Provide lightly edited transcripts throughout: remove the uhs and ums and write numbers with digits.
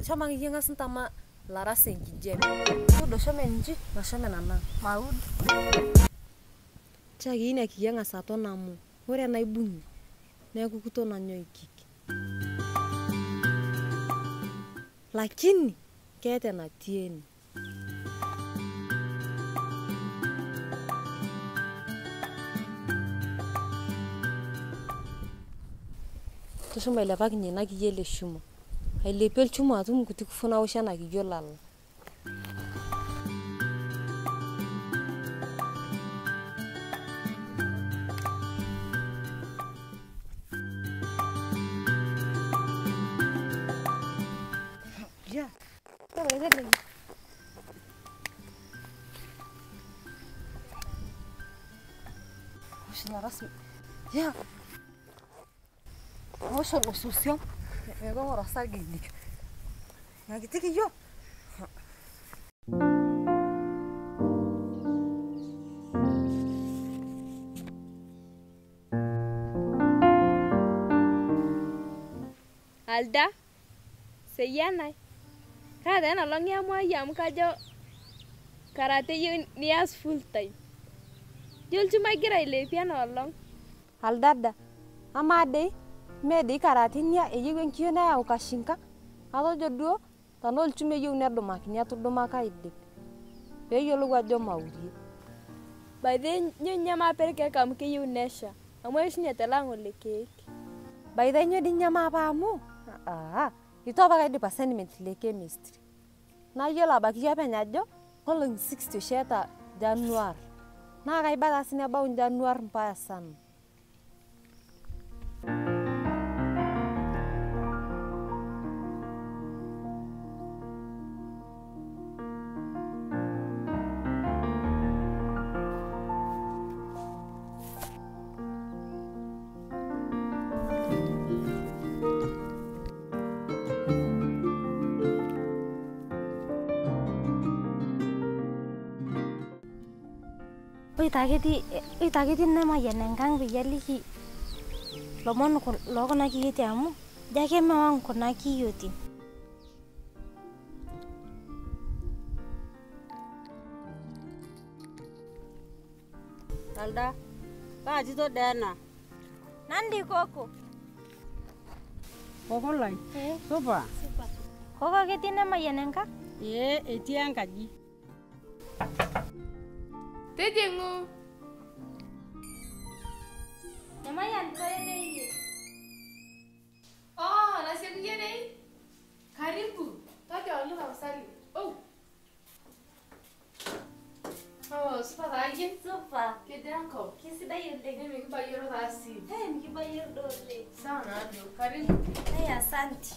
Chama yenga sintama larase nkijeme. Todo chama nji na chama nana. Maud. Chagi ina kiyenga satona mu. Ore na ibunyi. Na kukutona nyo ikiki. Lakini kete na tieni. Toshoma ile baki na kiyele shuma. Ailepel chuma atum kutikufuna oshana kijolala. Ya. Ya. Osho losusion. Ego rasagini. Ngitiki yo. Alda. Seyana. Kada na long ya mwa yam kajo karate you nias full time. Jol chuma gira ile piano long. Aldada. Amade. Medi karate nia eyieu enkiyio neyau kashinka. Atejo duo tenaa olchuma eyieu nedumakini etudumaka aidip. Peeyiolou ajo maurie. By the way, nyo maape irkeek amu keyieu nesha. Amu eishunye lang'o irkeek. By the way, nyo dii maape amu eitu apa kaidip assignment le chemistry. Naa iyiolo abaiki iyie openy ajo nkolong'i 60 oshi eeta Januari. Naa kaiba taa sii nebau Januari mbaya sana. Oitakiti nemayian enkang peyie aliki lomon lookuna kiyioitin amu ijo ake mewang kuna kiyioitin. Alda, kaa tito dee ena? Nandi koko. Koko lai, supa? Supa. Koko ketii nemayian enkang? Ee, etii enkaji. Tijing'u. Nemayian toede iyie. Oh, nasieku iyie dei. Karibu. Tojoolu tapasali. Oh. Oh, supa taa iyie? Supa. Kejaa enkop? Kisidai oleng. Mikibayioro taa sii. Mikibayioro duo oleng. Sawa naaduo. Karibu. Asante.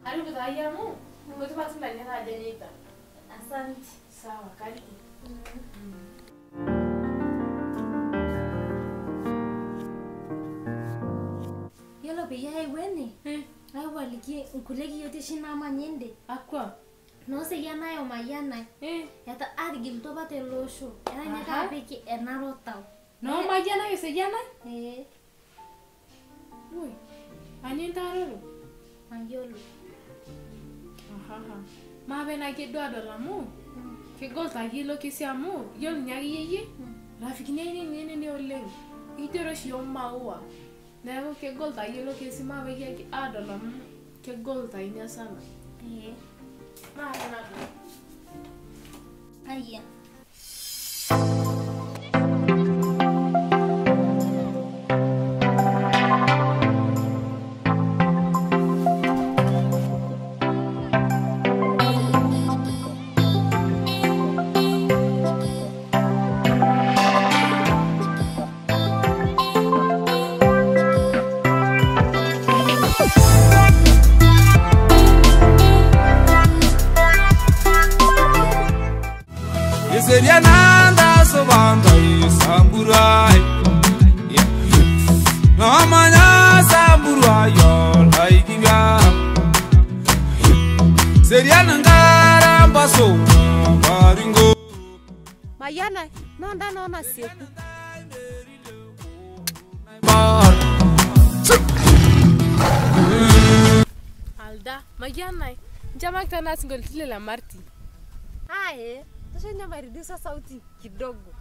Karibu taa iyie amu nkuti matunda nitaja enyeita. Asante. Sawa, karibu. Yiolo peyie ayewuo ene, ayewuo aliki nkulie kiyioitin oshi naamanya ende. Akwa? Nooseyianai o mayianai. Atigilutua apa tele osho. Etaa ninye kaapik enaro tau. Noo mayianai o seyianai? Ee. Ui, anyoo intaroro? Mayiolo. Maape naake duo adol amu kegol taake ilo kesi amu iyiolo ninye akeyie iyie rafikini ainei ninye nene oleng. Ekijo oshi iyiok maua. Neeku kegol taake ilo kesi maape adol amu kegol taa ina sana. Ee. Maape nadol. Ayia. Yeah. Mayana nonda nona sieku. Alda, Mayana, jamaa tena singolitile la Marti. Aye, tosha maredusa sauti kidogo.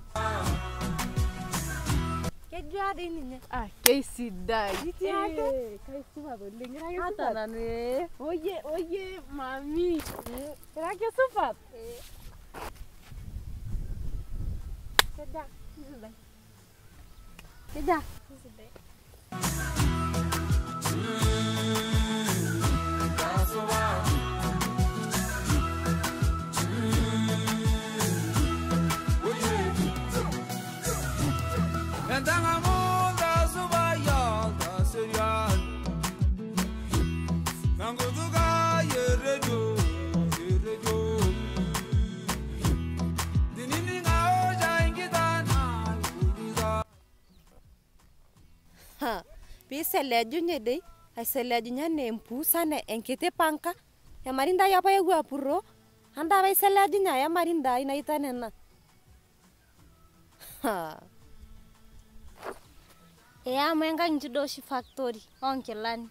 Kejua dei ninye. Ah, keisidai. Itii ake. Kaisupat oleng. Ira ke Ata supat. nanu ee. Oye, oye, mami. Ira ke supat. Keja, isidai. Keja. Isidai. Piiselejunye dei, aiselejunye ne empusa ne enkiti panka. Emarinda apa eewuo apuroo, anda apa aiselejunye aya emarinda ai naita nena. Ee amu enkang inchi duo oshi factory oonkilani.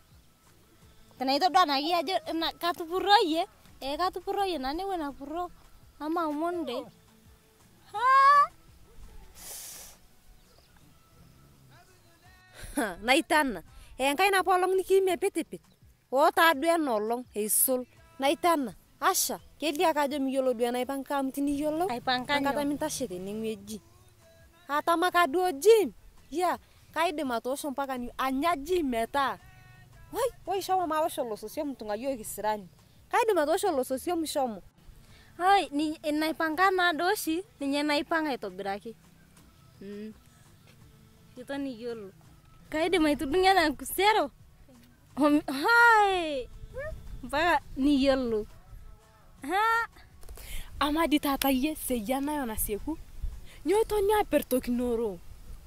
Tenaa itodua naake iyie ajo katupuroyie, ee katupuroyie naa neewuo apuroo amaomon dei. Naitana, enkai napa olong nikiimie pitipit, oo taaduo ena olong eisul. Naitana, asha, kelio ake ajo miyiolo duo enaipanka amu tiniyiolou, Aipanka enkata nyoo? mintashe tenewueji. Atamaka duo gym, yeah, kaidim atoosho mpaka anya gym metaa. Woi, woi shomo maosho lososiom tung'ayioki kisirani. Kaidim atoosho lososiom shomo. Ai, inaipanga naa duo oshi, ninye naipanga aitobiraki. Eton iyiolo. Kaidim aitudung'o ena kusero, hai, mpaka niyiolou. Ama dii taata iyie seyiana onasieku. Nyoo itoni apertokinoro?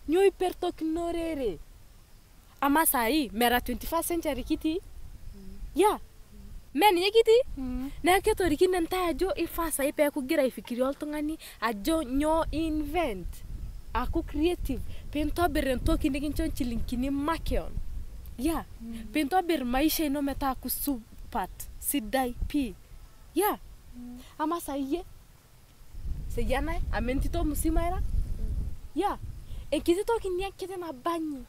Nyoo ipertokinorere? Ama sahi mera 21st century kitii? Yeah. Mee ninye kitii? Neeku ketorikine ntae ajo ifaa sahi peeku igira aifikiria oltung'ani ajo nyoo invent. Aaku creative piintobir entoki nikincho nchilingini makeon. Yeah. Piintobir maisha ino metaaku supat, sidai pii. Yeah. Ama sahi iyie seyiana amu entito musima ira. Yeah. Enkiti toki ina kiti nabanyi.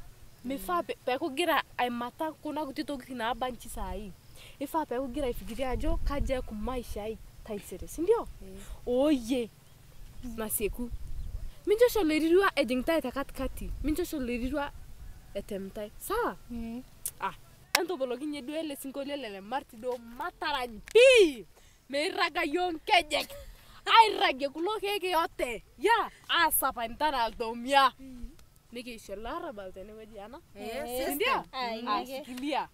Mifaa peeku igira aimata kuna kuti tokitin naabanchi sahi. Ifaa peeku igira aifikiria ajo kaji eeku maisha ai taisere, si ndio? Oye nasieku. Mincho osho oloirirua ejing'itae te katikati. Mincho osho oloirirua etemitae. Sawa? Ah, entoboloki ninye duo ele sinkolio le Marti duo matarany pii. Meiraga yiok nkejek. Airagie kulo keek yote. Yeah, aasapanita naltomia. Nikiisho olarrabal tenewueji ana. Si ndio? Ah, shikilia.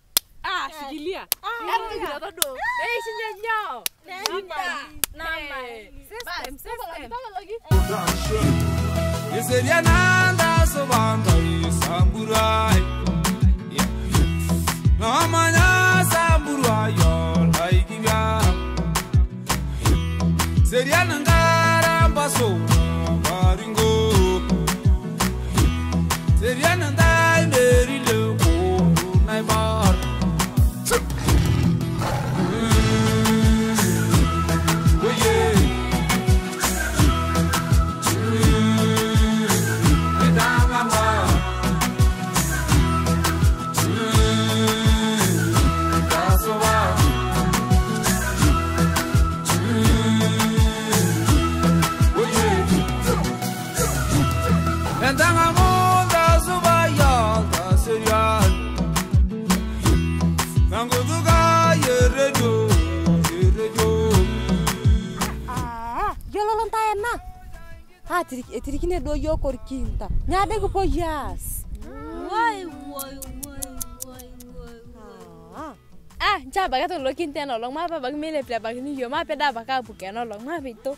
Ah, shikilia. Entoki todua. Neishunye nyoo. Nama. System, system. Toboloki. Eseriananda sobanda samburai. Namanya samburai laikibia. Serianangara baso baringo. Seriananda merile ko naibar. Yiolo ntae ena? Etirikine duo yiok orkinta. Nyaade kipuo aas. Woi, woi, woi, woi, woi. Ah, nchoo abaki tolo kinta ena olong, maape abaki meilepilepakini yiok, maape doi abaki aapuko ena olong, maape ito.